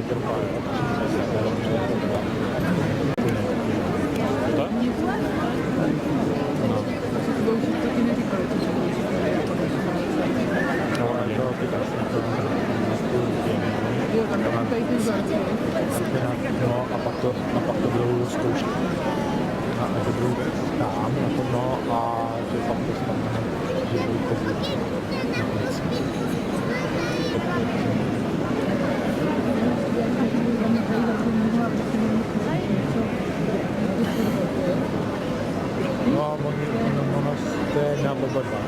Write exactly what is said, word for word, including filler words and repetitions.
Черпаю. Так? No, a pak to, a pak to budou zkoušky. A, a to budou tam, na tom, no, a že pak to snad, že budou později. No, oni, ono, ono, to je na oba dva.